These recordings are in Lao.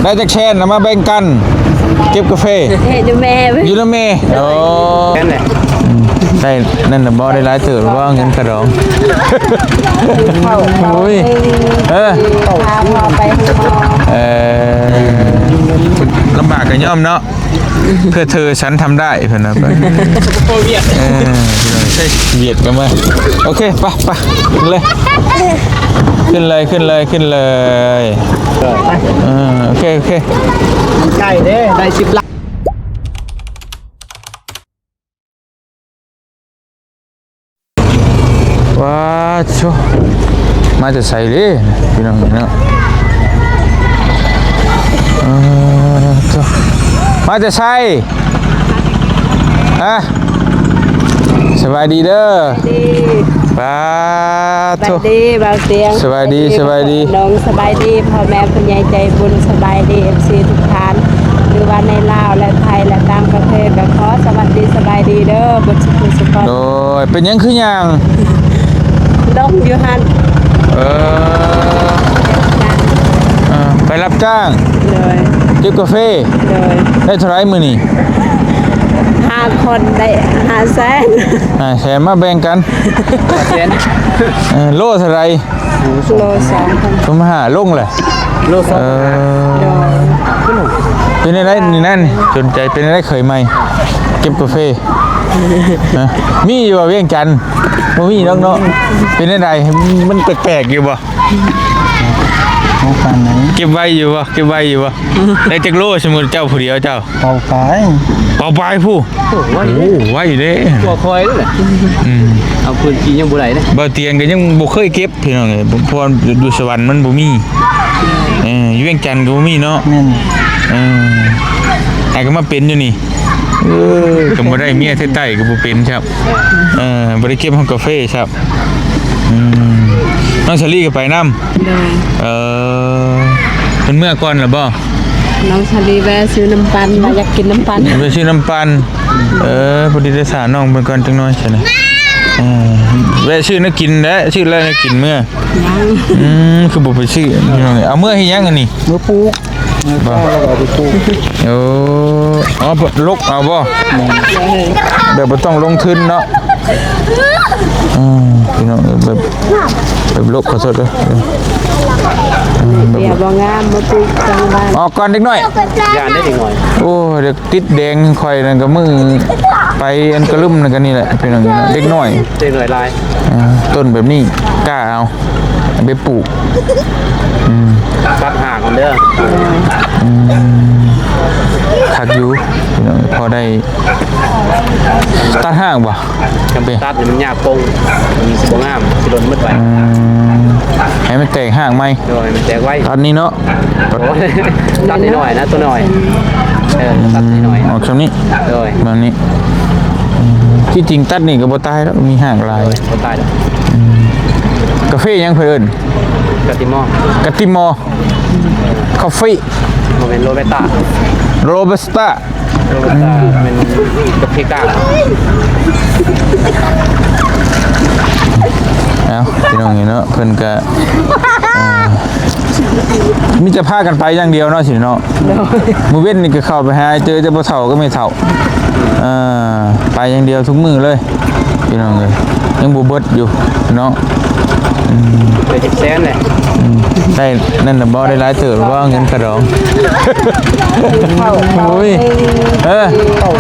ໄດ້ຈັກແສນ ເອົາມາແບ່ງກັນ ເກັບກາເຟ ເຮັດຢູ່ແມ່ ຢູ່ນຳແມ່. ໂອ້ ແມ່ນແຫຼະ ໄດ້ນັ້ນນະບໍ່ ໄດ້ຫຼາຍເຕີບບໍ່ ເງິນຄ່າດອງ. ໂອ້ຍ ເອີ ພາພໍ່ໄປໂຮງໝໍ ເອີ ລຳບາກກໍຍອມເນາະ. ເພື່ອເທอฉันทำได้ ເພິ່ນວ່າໄປ ໂອ້ ຫວຽດ ເອີ ຫວຽດກໍມາ. ໂອເຄ ໄປ ໄປ ຂຶ້ນເລີຍ ຂຶ້ນເລີຍ ຂຶ້ນເລີຍ ຂຶ້ນເລີຍ. ເອີ ໂອເຄ ໂອເຄ ມັນໃກ້ເດ້ ໄດ້ສິບຫຼັກ. ວ້າໂທ້ ມາແຕ່ໃສເດ້ພີ່ນ້ອງເນາະ? ເອີ ໂທ້ ມາແຕ່ໃສ? ຮະ ສະບາຍດີເດີ. ດີ ປ້າ ສະບາຍດີ ໂທ້ ບ່າວສຽງ ສະບາຍດີ ສະບາຍດີ ນ້ອງ ສະບາຍດີພໍ່ແມ່ຜູ້ໃຫຍ່ໃຈບຸນ ສະບາຍດີເອັຟຊີທຸກທ່ານ ຫຼືວ່າໃນລາວ ແລະ ໄທ ແລະ ຕ່າງປະເທດ ກໍຂໍສະຫວັດດີ ສະບາຍດີເດີ ເບິດສຸຂູສຸຂອນ. ໂດຍ ເປັນຫຍັງຄືຍ່າງລົງຢູ່ຫັ້ນ? ເອີ ເອີ ໄປຮັບຈ້າງ ໂດຍ ເກັບກາເຟ ໂດຍ ໄດ້ເທົ່າໃດມື້ນີ້? ຫ້າຄົນໄດ້ຫ້າແສນ ຫ້າແສນ ມາແບ່ງກັນ ຫ້າແສນ ເອີ ໂລເທົ່າໃດ? ໂລສອງພັນ ຊຸມຫ້າລົງແຫຼະ ໂລສອງ ເອີ ໂດຍ ເປັນແນວໃດນີ້ນັ້ນ ສົນໃຈເປັນແນວໃດເຂີຍໃໝ່ ເກັບກາເຟ ຮະ ມີຢູ່ບໍ່ວຽງຈັນ? ບໍ່ມີດອກເນາະ ເປັນແນວໃດ? ມັນແປກໆຢູ່ບໍ່? ເກັບໄວ້ຢູ່ບໍ່? ເກັບໄວ້ຢູ່ບໍ່? ໄດ້ຈັກໂລ ສົມມຸດເຈົ້າຜູ້ດຽວເຈົ້າ? ເປົ່າປາຍ ເປົ່າປາຍຜູ້ ໂອ້ ໄວເດ້ ກວ່າຂ້ອຍເດ້. ອືມ ເອົາພື້ນທີ່ຍັງບໍ່ໄດ້ເດ້ ບ່າວຕຽງກໍຍັງບໍ່ເຄີຍເກັບພີ່ນ້ອງເອີຍ ເພາະວ່າຢູ່ສະຫວັນມັນບໍ່ມີ ເອີ ຢູ່ວຽງຈັນກໍບໍ່ມີເນາະ. ແມ່ນ ເອີ ໃຫ້ກໍມາເປັນຢູ່ນີ້ ເອີ ກໍບໍ່ໄດ້ເມຍໄທໃຕ້ກໍບໍ່ເປັນຊ້ຳ ເອີ ບໍ່ໄດ້ເກັບຮອກກາເຟຊ້ຳ. ອືມ ນ້ອງສາລີກໍໄປນຳ? ໂດຍ ເອີ ເພິ່ນເມືອກ່ອນລະບໍ່? ນ້ອງສາລີແວ່ຊື້ນ້ຳປັ່ນ ວ່າຢາກກິນນ້ຳປັ່ນ ໄປຊື້ນ້ຳປັ່ນ. ເອີ ພໍດີໄດ້ຖ້ານ້ອງເພິ່ນກ່ອນຈັກໜ້ອຍຊັ້ນນະ ເອີ ແວ່ຊື້ແນວກິນແຫຼະ ຊື້ແລ້ວແນວກິນເມືອ. ຍັງ ອືມ ຄືບໍ່ໄປຊື້ພີ່ນ້ອງເອີຍ ເອົາເມືອເຮັດຫຍັງອັນນີ້? ເມືອປູກ ບໍ່ ແລ້ວກໍເອົາໄປປູກ. ໂອ້ ອໍ ລົກເອົາບໍ່? ແມ່ນ ແບບບໍ່ຕ້ອງລົງທຶນເນາະ. ອືມ ພີ່ນ້ອງເອີຍ ແບບ ແບບລົກ ຂໍໂທດເດີ ອືມ ແບບ ເບຍບໍ່ງາມ ບໍ່ຖືກຈັງຫວະ ອອກກ່ອນເດັກນ້ອຍ ຢ້ານໄດ້ເດັກນ້ອຍ. ໂອ້ຍ ເດັກຕິດແດງຂ້ອຍນັ້ນກໍມື້ໄປອັນກະລຶມນັ້ນກໍນີ້ແຫຼະ ພີ່ນ້ອງເອີຍ ເດັກນ້ອຍ ເດັກນ້ອຍຫຼາຍ. ອ່າ ຕົ້ນແບບນີ້ກ້າເອົາ ໄປປູກ ອືມ ຕັດຫາກມັນເດີ. ອືມ ຄັກຢູ່ພີ່ນ້ອງ ພໍໄດ້ ຕັດຫາກບໍ່? ຄັນບໍ່ຕັດນີ້ມັນຍາກປົງ ມັນຊິບໍ່ງາມ ຊິຫຼົ່ນໝົດໄປ. ອືມ ໃຫ້ມັນແຕກຫາກໃໝ່ ໂດຍ ໃຫ້ມັນແຕກໄວ ຕັດນີ້ເນາະ. ໂອ້ຍ ຕັດໜ້ອຍໆນະ ຕົວນ້ອຍ ເອີ ຕັດໜ້ອຍໆ ອອກຊ່ຳນີ້ ໂດຍ ແບບນີ້. ອືມ ທີ່ຈິງຕັດນີ້ກໍບໍ່ຕາຍດອກ ມີຫາກຫຼາຍ ໂດຍ ບໍ່ຕາຍດອກ. ອືມ ກາເຟຫຍັງເພິ່ນເອີ້ນ? ກາຕິມໍ ກາຕິມໍ ຄອບຟີ ບໍ່ແມ່ນ ໂຣເບັດຕາ ໂຣເບັດຕາ ໂຣເບັດຕາແມ່ນກາເຟກາງ. ເອົ້າ ພີ່ນ້ອງເອີຍເນາະ ເພິ່ນກະ ອ່າ ມີແຕ່ພາກັນໄປຢ່າງດຽວເນາະ ຊິເນາະ. ໂດຍ ມື້ເວັນນີ້ກໍເຂົ້າໄປຫາເຈີແຕ່ພໍ່ເຖົ້າກັບແມ່ເຖົ້າ ເອີ ໄປຢ່າງດຽວທຸກມື້ເລີຍ ພີ່ນ້ອງເອີຍ ຍັງບໍ່ເບິດຢູ່ເນາະ. ອືມ ໄດ້ຈັກແສນແຫຼະ? ອືມ ໄດ້ນັ້ນນະບໍ່ ໄດ້ຫຼາຍເຕີບບໍ່ ເງິນຄ່າດອງ? ໂອ້ຍ ເອີ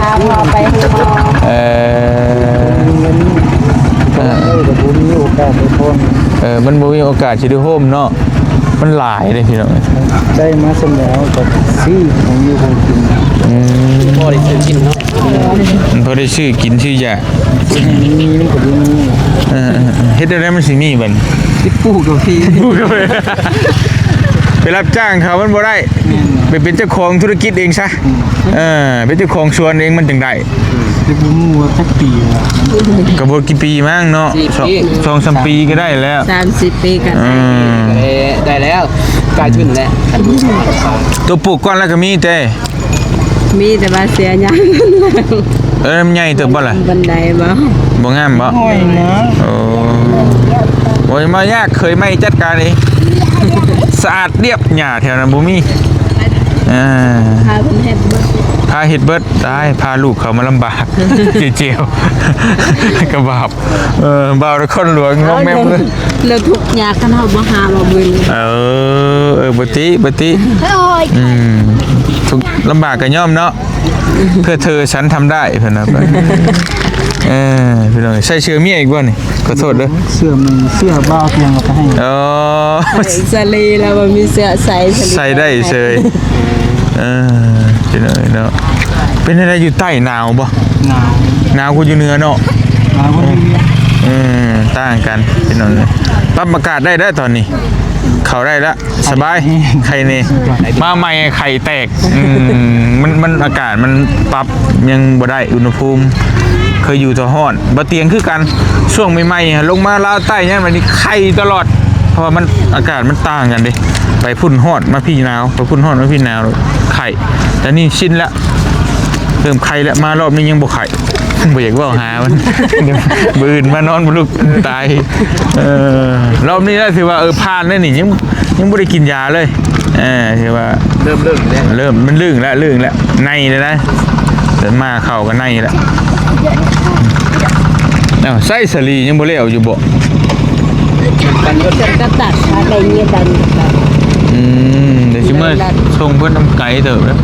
ພາພໍ່ໄປໂຮງໝໍ ເອີ ເອີ ເອີ ກໍບໍ່ມີໂອກາດໄດ້ພົ້ນ ເອີ ມັນບໍ່ມີໂອກາດຊິໄດ້ໂຮມເນາະ. ມັນຫຼາຍເດ້ພີ່ນ້ອງ ໄດ້ມາສ່ຳໃດເຮົາກໍຊື້ຂອງຢູ່ຂອງກິນ. ອືມ ພໍໄດ້ຊື້ກິນເນາະ ມັນພໍໄດ້ຊື້ກິນຊື້ຢາ ມັນມີມັນກໍບໍ່ມີ. ເອີ ເອີ ເຮັດແນວໃດມັນຊິມີບັດນີ້? ໄປປູກກາເຟ ປູກກາເຟ ໄປຮັບຈ້າງເຂົາມັນບໍ່ໄດ້ ແມ່ນ ໄປເປັນເຈົ້າຂອງທຸລະກິດເອງຊະ. ອືມ ເອີ ເປັນເຈົ້າຂອງສວນເອງມັນຈັ່ງໄດ້. ອືມ ແຕ່ບໍ່ຮູ້ວ່າຈັກປີແລ້ວ ກໍບໍ່ກີ່ປີມັ້ງເນາະ ສີ່ປີ ສອງ ສອງສາມປີກໍໄດ້ແລ້ວ ສາມສີ່ປີກໍໄດ້ ອືມ ໄດ້ແລ້ວ ກາຍທຶນແລ້ວ. ຕົວປູກກ່ອນແລ້ວກໍມີແຕ່ ມີແຕ່ວ່າເສຍຫຍ້າ. ເອີ ມັນໃຫຍ່ເຕີບບໍ່ລະ? ບັນໄດບໍ່? ບໍ່ງາມບໍ່? ໂອ້ຍນະ ໂອ້ ໂອ້ຍ ມາຍາກ ເຂີຍໃໝ່ຈັດການເອງ ສະອາດລຽບ ຫຍ້າແຖວນັ້ນບໍ່ມີ. ອ່າ ພາເພິ່ນເຮັດເບິດ ພາເຮັດເບິດ. ຕາຍ ພາລູກເຂົາມາລຳບາກ ເຈຽວ ກະບາບ. ເອີ ບ່າວນະຄອນຫຼວງງອມແງມເລີຍ ແລ້ວທຸກຍາກຄັນເຮົາບໍ່ຫາມາເບິ່ງ. ເອີ ເອີ ບໍ່ຕິ ບໍ່ຕິ. ໂອ້ຍ ອືມ ທຸກລຳບາກກະຍອມເນາະ ເພື່ອເທີສັນທຳໄດ້ ເພິ່ນວ່າໄປ. ເອີ ພີ່ນ້ອງ ໃສ່ເສື້ອເມຍອີກບໍ່ນີ້? ຂໍໂທດເດີ ເສື້ອມັນເສື້ອບ່າວຕຽງເອົາໄປໃຫ້. ອໍ ສາລີລາວບໍ່ມີເສື້ອໃສ່ ໃສ່ໄດ້ເສີຍ. ເອີ ພີ່ນ້ອງເນາະ ເປັນຈັ່ງໃດຢູ່ໃຕ້ ໜາວບໍ່? ໜາວ ໜາວກວ່າຢູ່ເໜືອເນາະ. ໜາວກວ່າຢູ່ເໜືອ ເອີ ຕ່າງກັນພີ່ນ້ອງ. ປັບອາກາດໄດ້ແລ້ວຕອນນີ້ ເຂົ້າໄດ້ລະ ສະບາຍ ໄຄແນ່. ມາໃໝ່ໄຂ່ແຕກ. ອືມ ມັນ ມັນ ອາກາດມັນປັບຍັງບໍ່ໄດ້ ອຸນຫະພູມ. ເຄີຍຢູ່ແຕ່ຮ້ອນ ບ່າວຕຽງຄືກັນ ຊ່ວງໃໝ່ໆ ລົງມາລາວໃຕ້ ຍາມໃດນີ້ໄຂ່ຕະຫຼອດ ເພາະວ່າມັນ ອາກາດມັນຕ່າງກັນເດ້. ໄປພຸ້ນຮ້ອນ ມາພີ້ໜາວ ໄປພຸ້ນຮ້ອນ ມາພີ້ໜາວ ໄຂ່. ແຕ່ນີ້ຊິນລະ ເລີ່ມໄຂ່ລະ ມາລອບນີ້ຍັງບໍ່ໄຂ່ ບໍ່ຢາກເວົ້າຫາມັນ ມື້ອື່ນມານອນບໍ່ລຸກ ຕາຍ. ເອີ ລອບນີ້ລະຖືວ່າ ເອີ ຜ່ານແລ້ວນີ້ ຍັງ ຍັງບໍ່ໄດ້ກິນຢາເລີຍ. ເອີ ຖືວ່າເລີ່ມ ເລີ່ມແລ້ວ ເລີ່ມ ມັນລຶ້ງລະ ລຶ້ງລະ ໃນແລ້ວນະ. ເດີນມາເຂົ້າກັນໃນລະ. ອ້າວ ໃຊ້ສາລີຍັງບໍ່ແລ້ວຢູ່ບໍ່? ກະຕັດ ອືມ ດຽວຊິມາສົ່ງເພິ່ນນຳໄກເຕີບເດີ.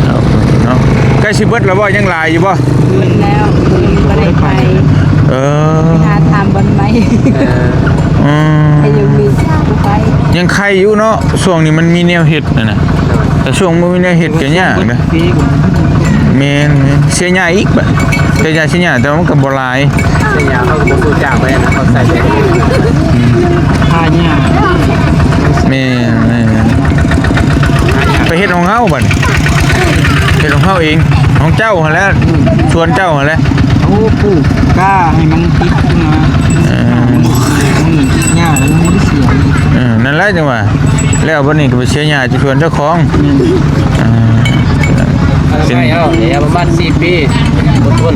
ເອົາເນາະ ໃກ້ຊິເບິດແລ້ວບໍ່? ຍັງຫຼາຍຢູ່ບໍ່? ເບິດແລ້ວ ມື້ນີ້ບໍ່ໄດ້ໄປ. ເອີ ຫາຖາມບ່ອນໃໝ່. ເອີ ອືມ ໃຜຍັງມີຊາໄປ ຍັງໄຄຢູ່ເນາະ. ຊ່ວງນີ້ມັນມີແນວເຮັດຫັ້ນນະ ແຕ່ຊ່ວງບໍ່ມີແນວເຮັດກະຍາກເດ້. ແມ່ນໆ ເສຍຫຍ້າອີກບາດ ເສຍຫຍ້າ ເສຍຫຍ້າ ແຕ່ວ່າມັນກະບໍ່ຫຼາຍ. ເສຍຫຍ້າເຮົາກະບໍ່ສູ້ຈ້າງໄປຫັ້ນນະ ເຮົາໃສ່ແຕ່ ອືມ ຫາຫຍ້າ. ແມ່ນໆ ໄປເຮັດຂອງເຮົາບາດນີ້ ເຮັດຂອງເຮົາເອງ ຂອງເຈົ້າຫັ້ນແຫຼະ ສວນເຈົ້າຫັ້ນແຫຼະ. ໂອ້ ປູກກ້າໃຫ້ມັນຕິດຂຶ້ນມາ. ເອີ ຫຍ້າແລ້ວຍັງບໍ່ໄດ້ເສຍ. ເອີ ນັ້ນແຫຼະຈັ່ງວ່າ ແລ້ວບາດນີ້ກະໄປເສຍຫຍ້າຢູ່ສວນເຈົ້າຂອງ. ອືມ ອ່າ ອະນາໄມເຮົານີ້ປະມານສີ່ປີ ອົດທົນ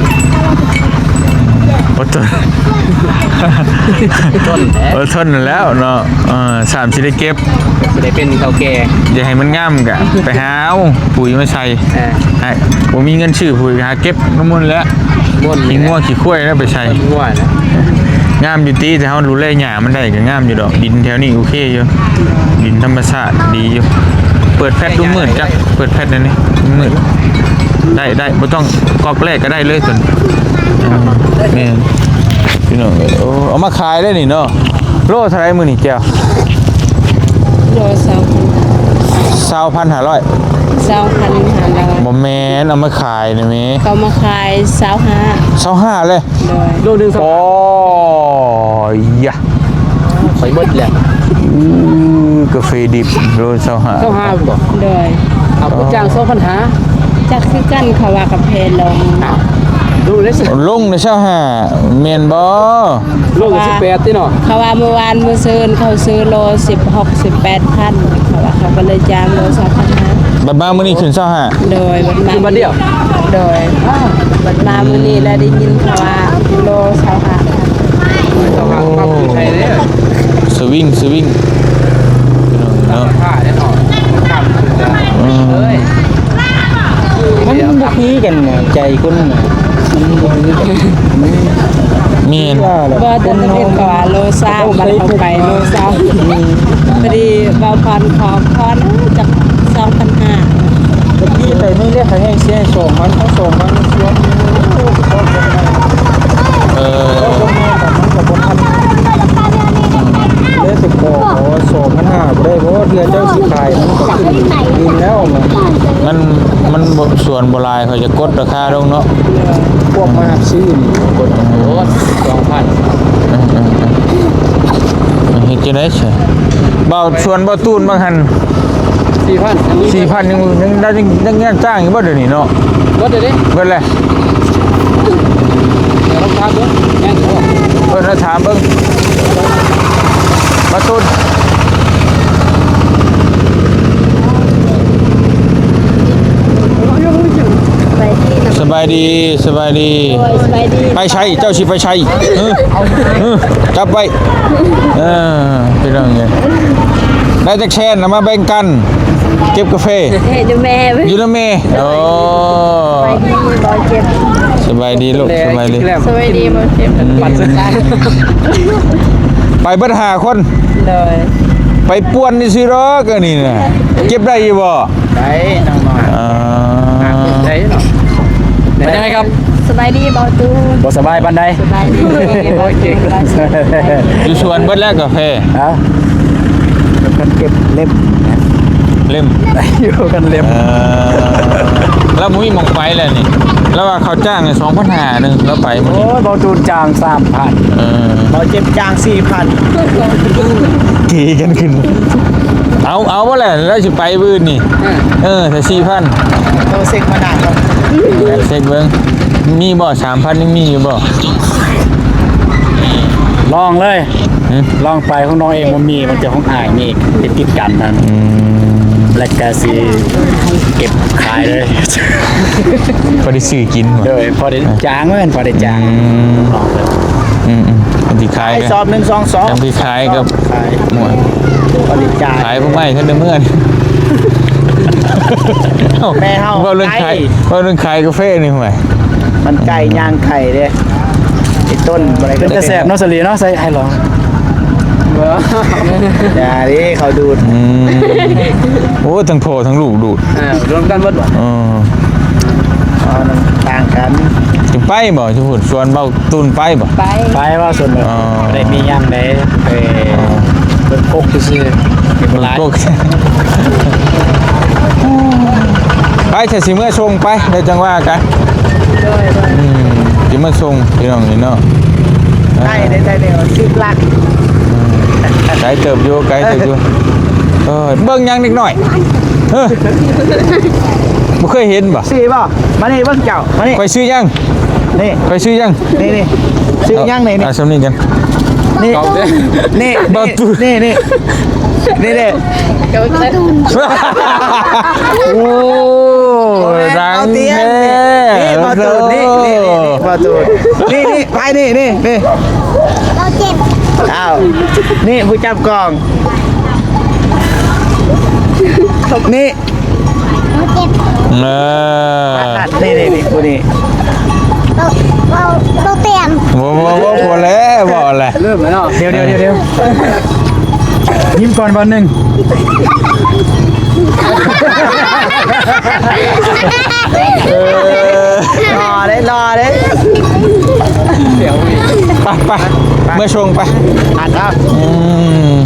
ອົດທົນ ອົດທົນ ອົດທົນແລ້ວເນາະ. ເອີ ສາມ ຊິໄດ້ເກັບ ຊິໄດ້ເປັນເຖົ້າແກ່ ຢາກໃຫ້ມັນງາມກະໄປຫາເອົາປຸ໋ຍມາໃສ່. ເອີ ໃຫ້ ບໍ່ມີເງິນຊື້ປຸ໋ຍ ຫາເກັບນ້ຳມູນແຫຼະ ຂີ້ງົວຂີ້ຄວາຍແລ້ວໄປໃສ່. ງົວນະ ງາມຢູ່ຕິ ແຕ່ເຮົາດູແລຫຍ້າມັນໄດ້ກະງາມຢູ່ດອກ. ດິນແຖວນີ້ໂອເຄຢູ່ ດິນທຳມະຊາດດີຢູ່. ເປີດແຟດດູມືດ ຈັກເປີດແຟດແນວນີ້ ມືດ ໄດ້ ໄດ້ ບໍ່ຕ້ອງກອກແລກກະໄດ້ເລີຍຕົວນີ້. ເອີ ແມ່ນ ພີ່ນ້ອງເອີຍ ໂອ້ ເອົາມາຂາຍໄດ້ນີ້ເນາະ. ໂລເທົ່າໃດມື້ນີ້ແຈ່ວ? ໂລຊາວພັນ ຊາວພັນຫ້າຮ້ອຍ ຊາວພັນຫ້າຮ້ອຍ. ບໍ່ແມ່ນ ເອົາມາຂາຍນີ້ແມ. ເຂົາມາຂາຍຊາວຫ້າ ຊາວຫ້າເລີຍ. ໂດຍ ໂລໜຶ່ງຊາວ ໂອ້ຍ ໄປເບິດແລ້ວ. ອື ກາເຟດິບ ໂລຊາວຫ້າ ຊາວຫ້າບໍ່? ໂດຍ ເອົາ ຈ້າງສອງພັນຫ້າ. ຈັກຄືກັນ ເຂົາວ່າກາເຟລົງ ລົງເລີຍ ລົງເລີຍຊາວຫ້າ ແມ່ນບໍ່? ລົງສິບແປດຕິເນາະ. ເຂົາວ່າມື້ວານມື້ຊືນເຂົາຊື້ໂລສິບຫົກ ສິບແປດພັນ ເຂົາວ່າເຂົາກະເລີຍຈ້າງໂລຊາວພັນຫ້າ. ບັດມາມື້ນີ້ຂຶ້ນຊາວຫ້າ. ໂດຍ ບັດມາ ຂຶ້ນບັດດຽວ. ໂດຍ ບັດມາມື້ນີ້ລະໄດ້ຍິນເຂົາວ່າໂລຊາວຫ້າ. ໂອ້ ສະວິງ ສະວິງເນາະ. ອືມ ມັນບໍ່ຄືກັນນະ ໃຈຄົນນະ ມັນບໍ່ຄືກັນ. ແມ່ນ ວ່າແຫຼະ ບໍ່ ແຕ່ເພິ່ນກະວ່າໂລຊາວ ບັດເຮົາໄປໂລຊາວ. ອືມ ພໍດີບ່າວພອນຂໍພອນຈັກສອງພັນຫ້າ. ຕະກີ້ໄປມື້ແລກເຂົາແຮ່ງຊິໃຫ້ສອງພັນ ເອົາສອງພັນຊວນ. ເອີ ເລີຍໄປຂໍສອງພັນຫ້າບໍ່ໄດ້ບໍ່? ເທື່ອເຈົ້າຊິຂາຍມັນກະຂຶ້ນດິນແລ້ວ. ມັນ ມັນບໍ່ ສວນບໍ່ຫຼາຍ ຂ້ອຍຈະກົດລາຄາລົງເນາະ. ພວກມາຮັບຊື້ນີ້ກົດ ໂອ້ ສອງພັນ. ເອີໆໆ ເຮັດຈັ່ງໃດຊະ? ບ່າວ ສວນບ່າວຕູນບາງຫັ້ນ ສີ່ພັນ ສີ່ພັນ ຍັງ ຍັງໄດ້ ຍັງ ຍັງຈ້າງຢູ່ບໍ່ດຽວນີ້ເນາະ? ເບິດແລ້ວເດ້ ເບິດແລ້ວ. ເອີ ລອງຖາມເບິ່ງ ແມ່ນຢູ່ບໍ່? ເອີ ລອງຖາມເບິ່ງ ບ່າວຕູນ. ສະບາຍດີ ສະບາຍດີ. ໂດຍ ສະບາຍດີ. ໄປໃສ? ເຈົ້າຊິໄປໃສ? ຮຶ ຮຶ ຈັບໄວ້. ເອີ ພີ່ນ້ອງເອີຍ ໄດ້ຈັກແສນ ເອົາມາແບ່ງກັນ. ເກັບກາແຟ ເຮັດຢູ່ແມ່ ຢູ່ນຳແມ່. ໂອ້ ສະບາຍດີ ເຈົ້າເຈັບ. ສະບາຍດີລູກ ສະບາຍດີ ສະບາຍດີ ເຈົ້າເຈັບ. ອືມ ໄປເບິດຫ້າຄົນ. ໂດຍ ໄປປ່ວນຊື່ໆດອກ ອັນນີ້ນະ. ເກັບໄດ້ຢູ່ບໍ່? ໄດ້ ນ້ອງນ້ອຍ. ອ່າ ໄດ້ເນາະ. ເປັນຈັ່ງໃດຄັບ? ສະບາຍດີ ເບົາຕູນ. ບໍ່ສະບາຍປານໃດ? ສະບາຍດີ ເບົາຕູນ. ຢູ່ສວນເບິດແລ້ວກາແຟ? ຮະ? ເພິ່ນເກັບເລັບ ເລັບ ຢູ່ກັນເລັບ. ເອີ ລາວບໍ່ມີໝ່ອງໄປແລ້ວນີ້. ລາວວ່າເຂົາຈ້າງສອງພັນຫ້າໜຶ່ງ ລາວໄປມື້ນີ້. ໂອ້ຍ ເບົາຕູນຈ້າງສາມພັນ. ເອີ ເບົາເຈັບຈ້າງສີ່ພັນ. ເກກັນຂຶ້ນ. ເອົາ ເອົາບໍ່ແຫຼະ ລາວຊິໄປມື້ອື່ນນີ້. ເອີ ເອີ ແຕ່ສີ່ພັນ ໂທເຊັກມານານແລ້ວ. ເຊັກເບິ່ງ ມີບໍ່? ສາມພັນ ຍັງມີຢູ່ບໍ່? ລອງເລີຍ. ຫຶ? ລອງໄປ ຂອງນ້ອງເອງບໍ່ມີ ມັນຈະຂອງອ້າຍມີ ຕິດໆກັນນັ້ນ. ອືມ ແລ້ວກະຊິເກັບຂາຍເລີຍ. ພໍໄດ້ຊື້ກິນບໍ່? ໂດຍ ພໍໄດ້ ອ່າ ຈ້າງ ເອີ ພໍໄດ້ຈ້າງ. ອືມ ລອງເລີຍ. ອືມໆ ມັນຊິຂາຍ ຂາຍຊອບໜຶ່ງ ສອງຊອບ. ມັນຊິຂາຍກັບ ຂາຍໝວດ ບໍລິຈາກ ຂາຍພວກໄມ້ເທື່ອໜຶ່ງມື້. ແມ່ເຮົາ ເວົ້າເລື່ອງຂາຍ ເວົ້າເລື່ອງຂາຍກາແຟນີ້ ຫ້ວຍ ມັນໄກ ຍ່າງໄກເດ້. ໄອ້ຕົ້ນບໍ່ໄດ້ ເປັນຕາແຊບເນາະ ສາລີເນາະ ໃສ່ໃຫ້ລອງ. ຢ່າເດ້ ເຂົາດູດ. ອືມ ໂອ້ ທັງພໍ່ທັງລູກດູດ. ເອີ ລວມກັນເບິດບໍ່? ເອີ ເອົາ ຕ່າງກັນ. ຈະໄປບໍ່? ຈະພຸດ ຊວນເບົາ ຕູນໄປບໍ່? ໄປ ໄປວ່າສ່ວນ ອໍ ບໍ່ໄດ້ມີຫຍັງໃດ ໄປເບິ່ງກົກຊື່ໆ ເບິ່ງກົກ. ໄປ ຖ້າຊິເມືອສົ່ງໄປ ແລ້ວຈັ່ງວ່າກັນ. ໂດຍ ໂດຍ ອືມ ຊິມາສົ່ງພີ່ນ້ອງນີ້ເນາະ. ໄດ້ ໄດ້ ໄດ້ ໄດ້ ສິບຫຼັກ. ອືມ ໄກເຕີບຢູ່ ໄກເຕີບຢູ່. ເອີ ເບິ່ງຫຍັງເດັກນ້ອຍ? ເອີ ບໍ່ເຄີຍເຫັນບໍ່? ຊື່ບໍ່? ມານີ້ເບິ່ງເຈົ້າ ມານີ້. ຂ້ອຍຊື່ຫຍັງ? ນີ້ ຂ້ອຍຊື່ຫຍັງ? ນີ້ ນີ້ ຊື່ຫຍັງນີ້? ເອົາ ເອົາສ່ຳນີ້ກັນ. ນີ້ ນີ້ ນີ້ ນີ້ ນີ້ເດ້. ໂອ້ ດັງແທ້. ນີ້ ເບົາຕູນ ນີ້ ນີ້ ນີ້ ເບົາຕູນ ນີ້ ນີ້ ໄປ ນີ້ ນີ້ ນີ້ ເບົາເຈັບ. ອ້າວ ນີ້ຜູ້ຈັບກ້ອງ ນີ້ ເອີ ນີ້ ນີ້ ນີ້ ຜູ້ນີ້ ເບົາ ເບົາ ເບົາຕຽມ. ບໍ່ ບໍ່ ບໍ່ ພໍແລ້ວ ພໍແລ້ວ. ເລີ່ມແລ້ວເນາະ. ດຽວ ດຽວ ດຽວ ດຽວ ຍິ້ມກ່ອນບາດໜຶ່ງ. ເອີ ຫຼໍ່ເດ້ ຫຼໍ່ເດ້. ໄປ ໄປ ເມືອສົ່ງໄປ. ອືມ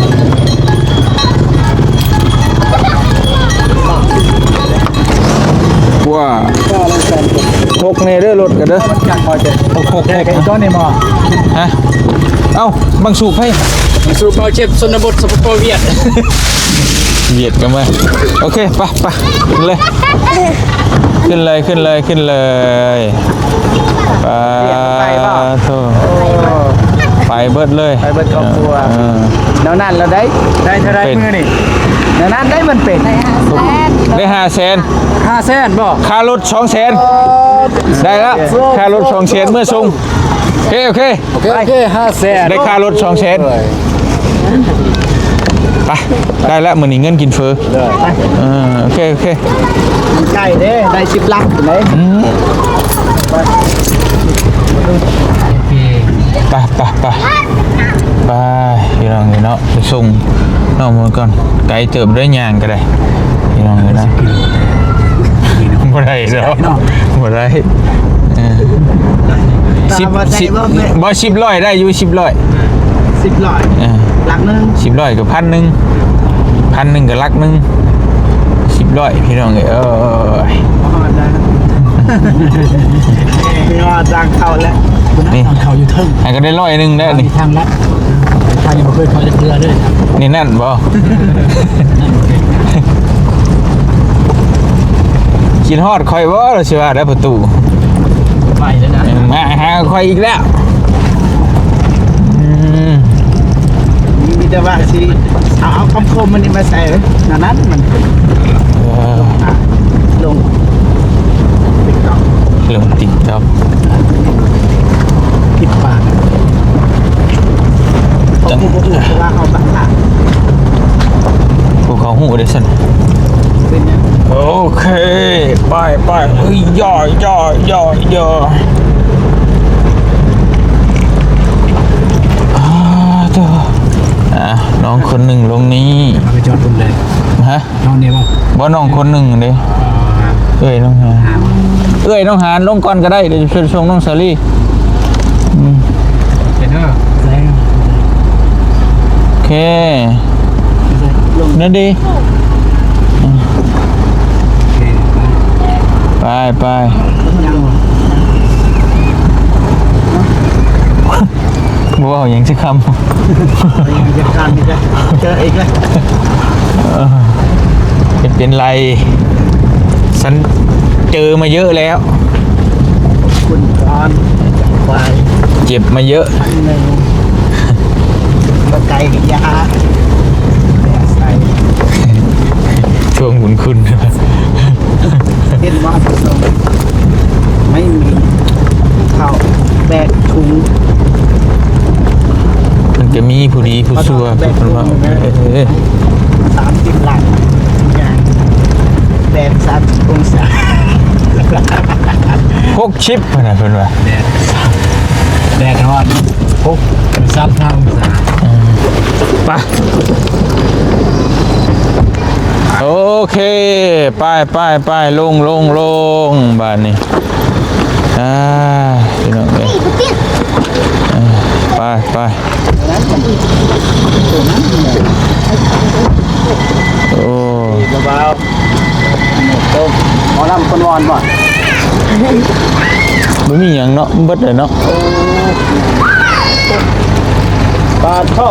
ກວ່າ ຫົກແນ່ເດີ ລົດກະເດີ ຫົກ ຫົກ ຫົກ ຕອນນີ້ໝໍ. ຮະ? ເອົ້າ ບັງສູບໃຜ? ບັງສູບເບົາເຈັບ ຊົນນະບົດ ສປປ ຫວຽດ. ຫວຽດກະມາ. ໂອເຄ ໄປ ໄປ ຂຶ້ນເລີຍ ຂຶ້ນເລີຍ ຂຶ້ນເລີຍ ຂຶ້ນເລີຍ. ປາໂທ ໄປເບິດເລີຍ ໄປເບິດຄອບຄົວ. ເອີ ແນວນັ້ນລະໄດ້ ໄດ້ເທົ່າໃດມື້ນີ້? ແນວນັ້ນໄດ້ມັນເປັນ ໄດ້ຫ້າແສນ ຫ້າແສນບໍ່? ຄ່າລົດສອງແສນ ໄດ້ລະ ຄ່າລົດສອງແສນ ເມືອສົ່ງ. ໂອເຄ ໂອເຄ ໂອເຄ ໂອເຄ ຫ້າແສນ ໄດ້ຄ່າລົດສອງແສນ. ໄປ ໄດ້ລະ ມື້ນີ້ເງິນກິນເຝີ. ເອີ ໂອເຄ ໂອເຄ ມັນໃກ້ເດ້ ໄດ້ສິບຫຼັກພຸ້ນເດ້. ອືມ ໄປ ໄປ ໄປ ໄປ ພີ່ນ້ອງເອີຍເນາະ ໄປສົ່ງນ້ອງເພິ່ນກ່ອນ. ໄກເຕີບເດີ ຍ່າງກະໄດ້ ພີ່ນ້ອງເອີຍເນາະ. ບໍ່ໄດ້ດອກ ບໍ່ໄດ້. ເອີ ສິບ ສິບ ບໍ່ ສິບຮ້ອຍໄດ້ຢູ່ ສິບຮ້ອຍ ສິບຮ້ອຍ ເອີ ຫຼັກໜຶ່ງ ສິບຮ້ອຍກະພັນໜຶ່ງ ພັນໜຶ່ງກະຫຼັກໜຶ່ງ ສິບຮ້ອຍ ພີ່ນ້ອງເອີຍ. ເອີຍ ບໍ່ຮອດນະ ຮອດທາງເຂົ້າແລ້ວ ນີ້ ທາງເຂົ້າຢູ່ເທິງ ຫາກະໄດ້ຮ້ອຍໜຶ່ງແລ້ວນີ້ ທາງລັດ ທາງຍັງບໍ່ເຄີຍເຂົ້າຈັກເທື່ອເດີ ນີ້ແໜ້ນບໍ່? ຄິດຮອດຂ້ອຍບໍ່ ລະຊິວ່າໄດ້ປະຕູ ໄປແລ້ວນະ ເອີ ມາຫາຂ້ອຍອີກແລ້ວ. ອືມ ມີແຕ່ວ່າຊິເອົາ ເອົາຄຳຄົມມັນນີ້ມາໃສ່ ນັ້ນ ນັ້ນມັນ ເອີ ລົງ TikTok ລົງ TikTok ຜິດປາກ ຈັງ ເພາະວ່າເຮົາບັກຫຼາຍ ພວກເຂົາຮູ້ເດ້ຊັ້ນ. ໂອເຄ ໄປ ໄປ ເອີຍ ຢ່າ ຢ່າ ຢ່າ ຢ່າ ອ່າ ເດີ ອ່າ ນ້ອງຄົນໜຶ່ງລົງນີ້ ເຮົາໄປຈອດລົງເລີຍ ຮະ? ນ້ອງນີ້ບໍ່? ບໍ່ ນ້ອງຄົນໜຶ່ງເດ້ ອ່າ ເອື້ອຍນ້ອງຫານ ອ່າ ເອື້ອຍນ້ອງຫານລົງກ່ອນກໍໄດ້ ດຽວຊິສົ່ງນ້ອງສາລີ ອືມ ເປັນເດີ ໂອເຄ ນັ້ນດີ ໄປ ໄປ ບໍ່ເວົ້າຫຍັງຈັກຄຳ ເອີ ເປັນ ເປັນໄລ ສັນເຈີມາເຍີະແລ້ວ ຄຸນກ່ອນ ຄວາຍ ເຈັບມາເຍີະ ໜຶ່ງ ບໍ່ໄກກໍຢ່າ ແບກໃສ່ ທວງບຸນຄຸນ ເຫັນບໍ່? ໄມ່ມີເຂົ້າແບກທຸງ ມັນກໍມີຜູ້ດີຜູ້ຊົ່ວ ເພິ່ນວ່າ ເອີ ສາມສິບຫຼັງ ແບກສາມສິບອົງສາ ຫົກສິບຫັ້ນນະ ເພິ່ນວ່າ ແດດ ແດດຮ້ອນ ຫົກສິບສາມອົງສາ ອືມ ໄປ ໂອເຄ ໄປ ໄປ ໄປ ລົງ ລົງ ລົງ ບາດນີ້ ອ່າ ພີ່ນ້ອງເອີຍ ເອີ ໄປ ໄປ ໂອ້ ເບົາໆ ໝໍລຳຄົນວອນບໍ່? ບໍ່ມີຫຍັງເນາະ ເບິດແລ້ວເນາະ ໂອ້ ປາດໂທ້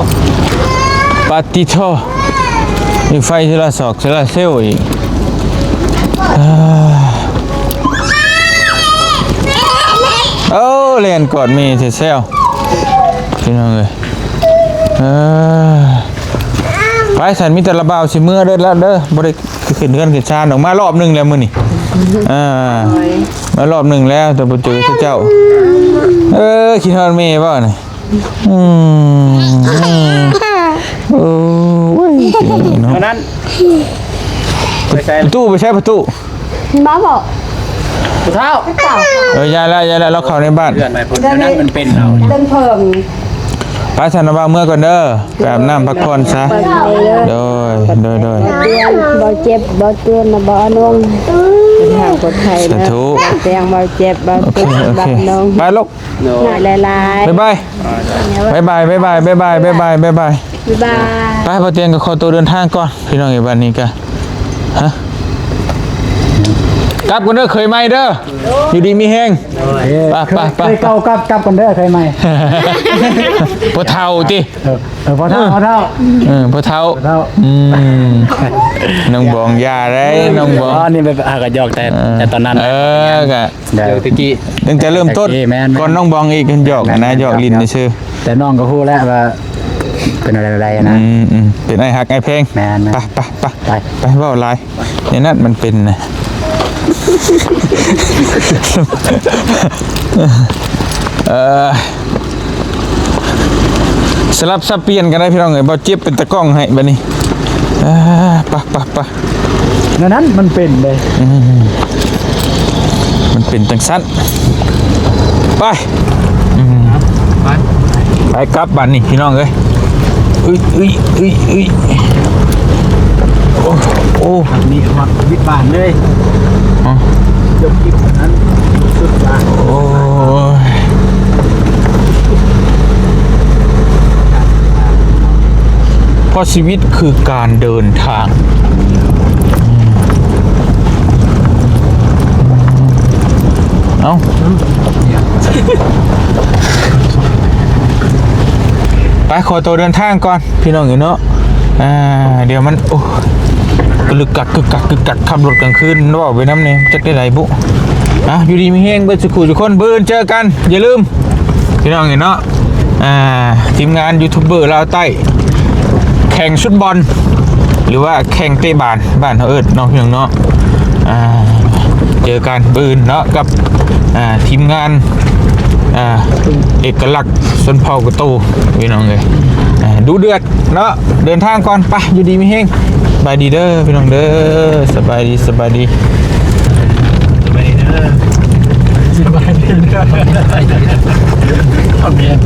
ປາດຕິໂທ້ ມີໄຟໂຊລາຊອກ ໂຊລາເຊວອີກ ເອີ ໂອ້ ແລ່ນກອດແມ່ແທ້ແຊວ ພີ່ນ້ອງເອີຍ ເອີ ໄປຊັ້ນ ມີແຕ່ລະບ່າວຊິເມືອເດີລະເດີ ບໍ່ໄດ້ຂຶ້ນເຮືອນຂຶ້ນຊານດອກ ມາລອບໜຶ່ງແລ້ວມື້ນີ້ ອ່າ ມາລອບໜຶ່ງແລ້ວ ແຕ່ບໍ່ເຈີເຈົ້າ ເອີ ຄິດຮອດແມ່ບໍ່ນີ້? ອືມ ໂອ້ຍ ເນາະ ອັນນັ້ນ ໄປໃສ? ປະຕູ ໄປໃສປະຕູ? ມາບໍ່? ຜູ້ເຖົ້າ ເອີ ຢ່າລະ ຢ່າລະ ລາວເຂົ້າໃນບ້ານ ເລື່ອນໄປພຸ້ນ ອັນນັ້ນມັນເປັນເອົາ ເດີນເພີ່ມ ໄປຊັ້ນ ລະບ່າວເມືອກ່ອນເດີ ໄປອາບນ້ຳພັກຜ່ອນຊະ ໂດຍ ໂດຍ ໂດຍ ເຕືອນ ບໍ່ເຈັບ ບໍ່ເຕືອນນະ ບໍ່ອະນົງ ເດີນທາງປອດໄພນະ ສາທຸ ແຕງ ບໍ່ເຈັບ ບໍ່ເຕືອນ ໂອເຄ ໂອເຄ ບໍ່ອະນົງ ໄປລູກ ໂດຍ ຫຼາຍໆ ບາຍບາຍ ບາຍບາຍ ບາຍບາຍ ບາຍບາຍ ບາຍບາຍ ບາຍບາຍ ບາຍບາຍ ໄປ ບໍ່ຕຽງກໍຂໍຕົວເດີນທາງກ່ອນ ພີ່ນ້ອງເອີຍ ບັດນີ້ກະ ຮະ ກັບກ່ອນເດີ ເຂີຍໃໝ່ເດີ ຢູ່ດີມີແຮງ ໂດຍ ໄປ ໄປ ໄປ ເຄີຍເກົ່າກັບ ກັບກ່ອນເດີ ເຂີຍໃໝ່ ພໍ່ເຖົ້າຕິ ເອີ ເອີ ພໍ່ເຖົ້າ ເອີ ພໍ່ເຖົ້າ ເອີ ພໍ່ເຖົ້າ ພໍ່ເຖົ້າ ອືມ ນ້ອງບອງຢ່າເດ້ ນ້ອງບອງ ອໍ ນີ້ແບບຫາກະຢອກແຕ່ ເອີ ແຕ່ຕອນນັ້ນ ເອີ ກະ ແຕ່ຕະກີ້ ຕັ້ງແຕ່ເລີ່ມຕົ້ນ ແມ່ນໆ ກ່ອນນ້ອງບອງອີກ ຢອກນະ ແມ່ນໆ ຢອກຫຼິ້ນຊື່ ແຕ່ນ້ອງກໍຮູ້ແລ້ວວ່າເປັນແນວໃດນະ ອືມໆ ເປັນອ້າຍຮັກອ້າຍແພງ ແມ່ນໆ ໄປ ໄປ ໄປ ໄປ ໄປ ເວົ້າຫຼາຍ ແນວນັ້ນມັນເປັນນະ ເອີ ສະຫຼັບສັບປ່ຽນກັນໄດ້ພີ່ນ້ອງເອີຍ ບໍ່ເຈັບເປັນຕາກ້ອງໃຫ້ບັດນີ້ ເອີ ໄປ ໄປ ໄປ ແນວນັ້ນມັນເປັນເດ້ ອືມ ມັນເປັນຈັ່ງຊັ້ນ ໄປ ອືມ ໄປ ໄປກັບບາດນີ້ພີ່ນ້ອງເອີຍ ອຶຍ ອຶຍ ອຶຍ ອຶຍ ໂອ້ ໂອ້ ນີ້ຮອດວິດບ້ານເລີຍ ຮະ ຈົບຄລິບອັນນັ້ນ ສຸດລະ ໂອ້ຍ ເພາະຊີວິດຄືການເດີນທາງ ເອົ້າ ໄປ ຂໍໂຕເດີນທາງກ່ອນ ພີ່ນ້ອງເອີຍເນາະ ອ່າ ດຽວມັນ ໂອ້ ກຶກກັກ ກຶກກັກ ກຶກກັກ ຂັບລົດກາງຄືນ ເວົ້າໄປນຳແດ່ ຈັກໄດ້ໃດບຸ ອ່ະ ຢູ່ດີມີແຮງເບິດສູ່ຄູ່ສູ່ຄົນ ມື້ອື່ນເຈີກັນ ຢ່າລືມ ພີ່ນ້ອງເອີຍເນາະ ອ່າ ທີມງານຢູທູບເບີລາວໃຕ້ ແຂ່ງຊຸດບອນ ຫຼືວ່າແຂ່ງເຕະບານ ບ້ານເຮົາເອີ້ນເນາະ ພີ່ນ້ອງເນາະ ອ່າ ເຈີກັນມື້ອື່ນເນາະ ກັບ ອ່າ ທີມງານ ອ່າ ເອກະລັກຊົນເຜົ່າກະໂຕ ພີ່ນ້ອງເອີຍ ອ່າ ດຸເດືອດເນາະ ເດີນທາງກ່ອນ ໄປ ຢູ່ດີມີແຮງ ບ ບາຍດີເດີພີ່ນ້ອງເດີ ສະບາຍດີ ສະບາຍດີ ສະບາຍດີເດີ ສະບາຍດີເດີ ຄອມເມັນ